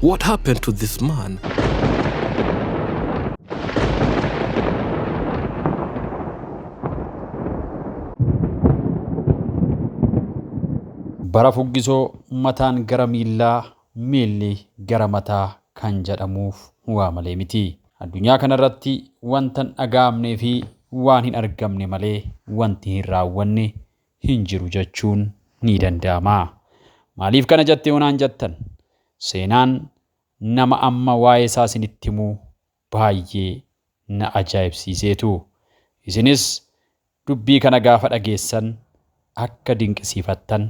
What happened to this man? Bara fuggisoo mataan gara miillaa, miilli gara mataa kan jedhamuuf waa malee miti. Addunyaa kanarratti wanta hin dhaga'amnee fi waan hin argamne malee wanti hin raawwanne hin jiru jechuun ni danda'ama. Maaliif kana jette yoo naan jettan, seenaan nama amma waa'ee isaa isinitti himuu baay'ee na ajaa'ibsiiseetu. Isinis dubbii kana gaafa dhageessan akka dinqisiifattan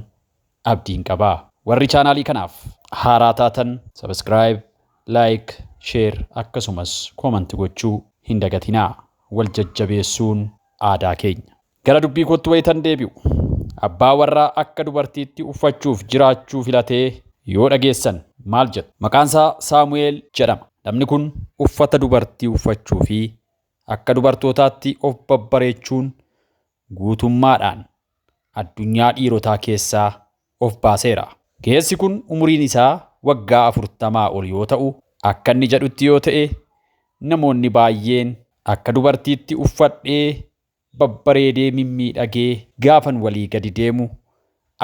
abdiin qaba. Warri chaanaalii kanaaf haaraa taatan subscribe, like, share akkasumas comment gochuu hin dagatinaa. Wal jajjabeessuun aadaa keenya. Gara dubbii kootti wayitan deebi'u. Abbaa warraa akka dubartiitti uffachuuf jiraachuu filatee yoo dhageessan maal jedhu? Maqaan isaa Saamu'eel jedhama. Namni kun uffata dubartii uffachuu fi akka dubartootaatti of babbareechuun guutummaadhaan addunyaa dhiirotaa keessaa of baaseera. Geessi kun umuriin isaa waggaa 40 ol yoo ta'u, akka inni jedhutti yoo ta'e namoonni baay'een akka dubartiitti uffadhee babbareedee mimmiidhagee gaafan walii gadi deemu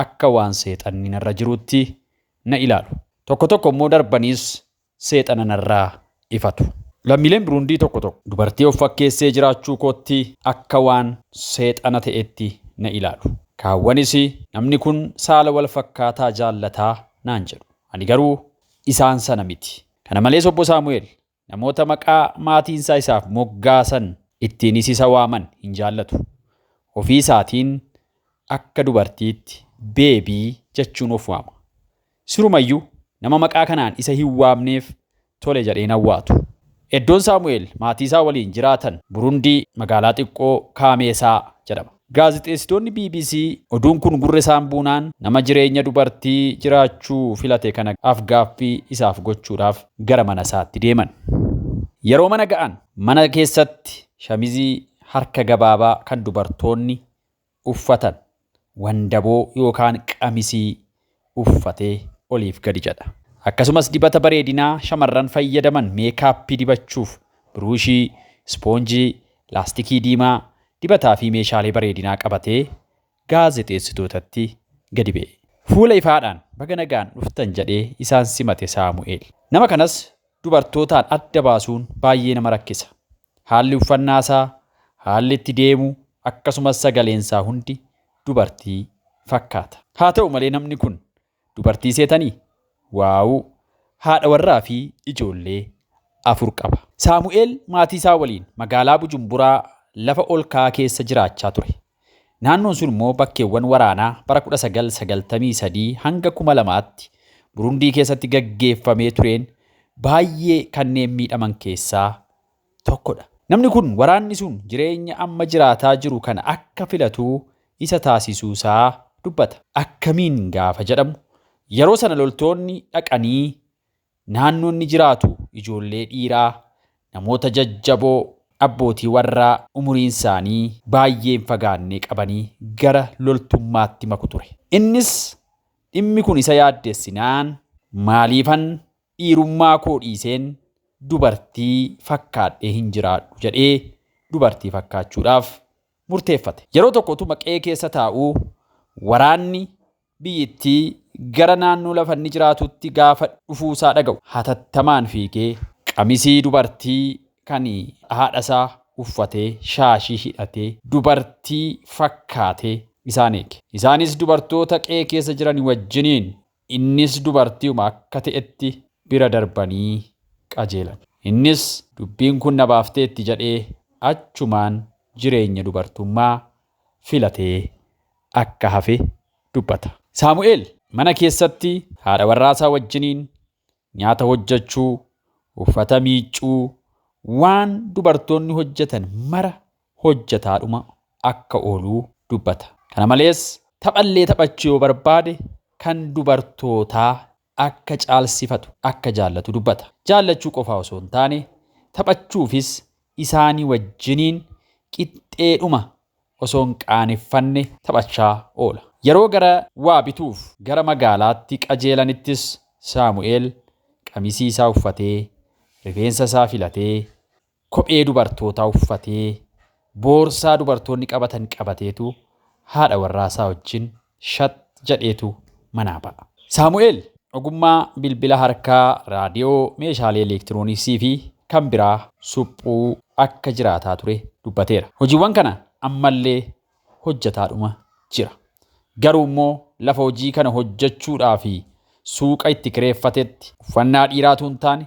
akka waan seexanni narra jirutti na ilaalu. Tokko tokko immoo darbaniis seexana narraa ifatu. Lammiileen Burundii tokko tokko dubartii of fakkeessee jiraachuu kootti akka waan seexana ta'etti na ilaalu. Kaawwanis namni kun saala wal fakkaataa jaallataa naan jedhu. Ani garuu isaan sana miti. Kana malees obbo Saamu'eel namoota maqaa maatiinsaa isaaf moggaasan ittiinis isa waaman hin jaallatu. Ofii isaatiin akka dubartiitti beebii jechuun of waama. Sirumayyuu nama maqaa kanaan isa hin waamneef tole jedheen hawwaatu. Iddoon Saamu'eel maatii isaa waliin jiraatan Burundii magaalaa xiqqoo Kaameesaa jedhama. Gaazexeessitoonni BBC oduun kun gurra isaan buunaan nama jireenya dubartii jiraachuu filate kana afgaaffii isaaf gochuudhaaf gara mana isaatti deeman. Yeroo mana ga'an mana keessatti shamizii harka gabaabaa kan dubartoonni uffatan wandaboo yookaan qamisii uffatee oliif gadi jedha. Akkasumas dibata bareedinaa shamarran fayyadaman meekaappii dibachuuf biruushii, ispoonjii, laastikii diimaa, dibataa fi meeshaalee bareedinaa qabatee gaazexeessitootatti gadi ba'e. Fuula ifaadhaan baga nagaan dhuftan jedhee isaan simate Saamu'eel. Nama kanas dubartootaan adda baasuun baay'ee nama rakkisa. Haalli uffannaa isaa, haalli itti deemu, akkasumas sagaleensaa hundi dubartii fakkaata. Haa ta'u malee namni kun dubartii seetanii? Waawuu! Haadha warraa fi ijoollee 4 qaba. Saamu'eel maatii isaa waliin magaalaa Bujumburaa lafa ol ka'aa keessa jiraachaa ture. Naannoon sun immoo bakkeewwan waraanaa bara 1993 hanga 2000tti Burundii keessatti gaggeeffamee tureen baay'ee kanneen miidhaman keessaa tokkodha. Namni kun waraanni sun jireenya amma jiraataa jiru kana akka filatuu isa taasisuusaa dubbata. Akkamiin gaafa jedhamu yeroo sana loltoonni dhaqanii naannoo inni jiraatu ijoollee dhiiraa, namoota jajjaboo, abbootii warraa umuriin isaanii baay'ee hin fagaanne qabanii gara loltummaatti maku ture. Innis dhimmi kun isa yaaddessinaan maaliifan dhiirummaa koo dhiiseen dubartii fakkaadhee hin jiraadhu jedhee dubartii fakkaachuudhaaf murteeffate. Yeroo tokko utuma qe'ee keessa taa'uu waraanni biyyittii gara naannoo lafa inni jiraatutti gaafa dhufuusaa dhaga'u hatattamaan fiigee qamisii dubartii kan haadha isaa uffatee shaashii hidhatee dubartii fakkaatee isaan eege. Isaanis dubartoota qe'ee keessa jiran wajjiniin innis dubartiuma akka ta'etti bira darbanii qajeelan. Innis dubbiin kun na baafteetti jedhee achumaan jireenya dubartummaa filatee akka hafe dubbata. Saamu'eel mana keessatti haadha warraasaa wajjiniin nyaata hojjechuu, uffata miiccuu, waan dubartoonni hojjetan mara hojjetaadhuma akka ooluu dubbata. Kana malees taphallee taphachuu yoo barbaade kan dubartootaa akka caalsifatu, akka jaallatu dubbata. Jaallachuu qofaa osoo hin taane taphachuufis isaanii wajjiniin qixxeedhuma osoo hin qaaneffanne taphachaa oola. Yeroo gara waa bituuf gara magaalaatti qajeelanittis Saamu'eel Qamisii isaa uffatee, rifeensa isaa filatee, kophee dubartootaa uffatee, boorsaa dubartoonni qabatan qabateetu haadha warraa isaa wajjin shat jedheetu manaa ba'a. Saamu'eel ogummaa bilbila harkaa, raadiyoo, meeshaalee elektirooniksii fi kan biraa suphuu akka jiraataa ture dubbateera. Hojiiwwan kana ammallee hojjetaadhuma jira. Garuu immoo lafa hojii kana hojjechuudhaa fi suuqa itti kireeffatetti uffannaa dhiiraatu hin taane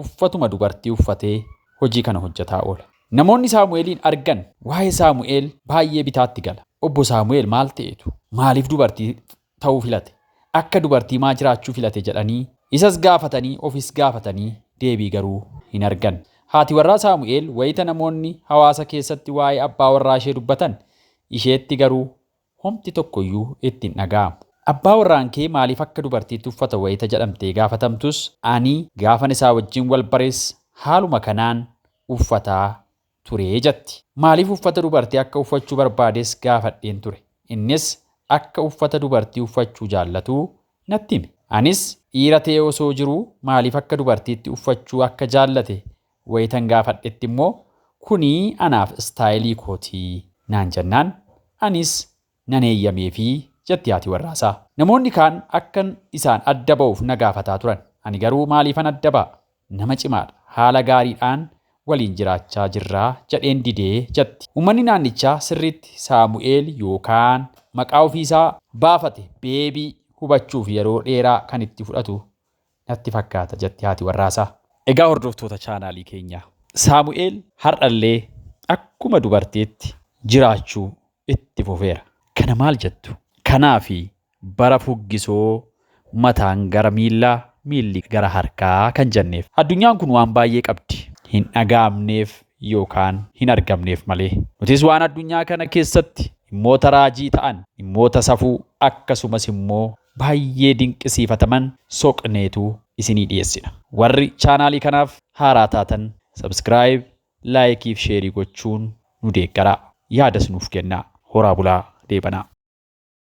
uffatuma dubartii uffatee hojii kana hojjetaa oola. Namoonni Saamu'eeliin argan waa'ee Saamu'eel baay'ee bitaatti gala. Obbo Saamu'eel maal ta'eetu? Maaliif dubartii ta'uu filate? Akka dubartii maa jiraachuu filate jedhanii isas gaafatanii ofis gaafatanii deebii garuu hin argan. Haati warraa Saamu'eel wayita namoonni hawaasa keessatti waa'ee abbaa warraa ishee dubbatan isheetti garuu homti tokkoyyuu itti hin dhaga'amu. Abbaa warraan kee maaliif akka dubartiitti uffata wayita jedhamtee gaafatamtus ani gaafan isaa wajjin wal barees haaluma kanaan uffataa turee jetti. Maaliif uffata dubartii akka uffachuu barbaades gaafadheen ture. Innis akka uffata dubartii uffachuu jaallatu natti hime. Anis dhiira ta'ee osoo jiruu maaliif akka dubartiitti uffachuu akka jaallate wayitan gaafadhetti immoo kunii anaaf istaayilii kootii naan jennaan anis nan eeyyameefii jetti haati warraasaa. Namoonni kaan akkan isaan adda ba'uuf na gaafataa turan. Ani garuu maaliifan adda ba'a? Nama cimaadha. Haala gaariidhaan waliin jiraachaa jirraa jedheen didee jetti. Uummanni naannichaa sirriitti Saamu'eel yookaan maqaa ofiisaa baafate beebii hubachuuf yeroo dheeraa kan itti fudhatu natti fakkaata jetti haati warraasaa. Egaa hordoftoota chaanaalii keenyaa Saamu'eel har'allee akkuma dubartiitti jiraachuu itti fufeera. Kana maal jettu? Kanaafi bara fuggisoo mataan gara miillaa miilli gara harkaa kan jenneef. Addunyaan kun waan baay'ee qabdi. Hin dhaga'amneef yookaan hin argamneef malee. Nutis waan addunyaa kana keessatti dhimmoota raajii ta'an, dhimmoota safuu akkasumas immoo baay'ee dinqisiifataman soqneetu isinii dhiyeessina. Warri chaanaalii kanaaf haaraa taatan subscribe, like fi share gochuun nu deeggaraa. Yaadas nuuf kennaa. Horaa bulaa deebanaa.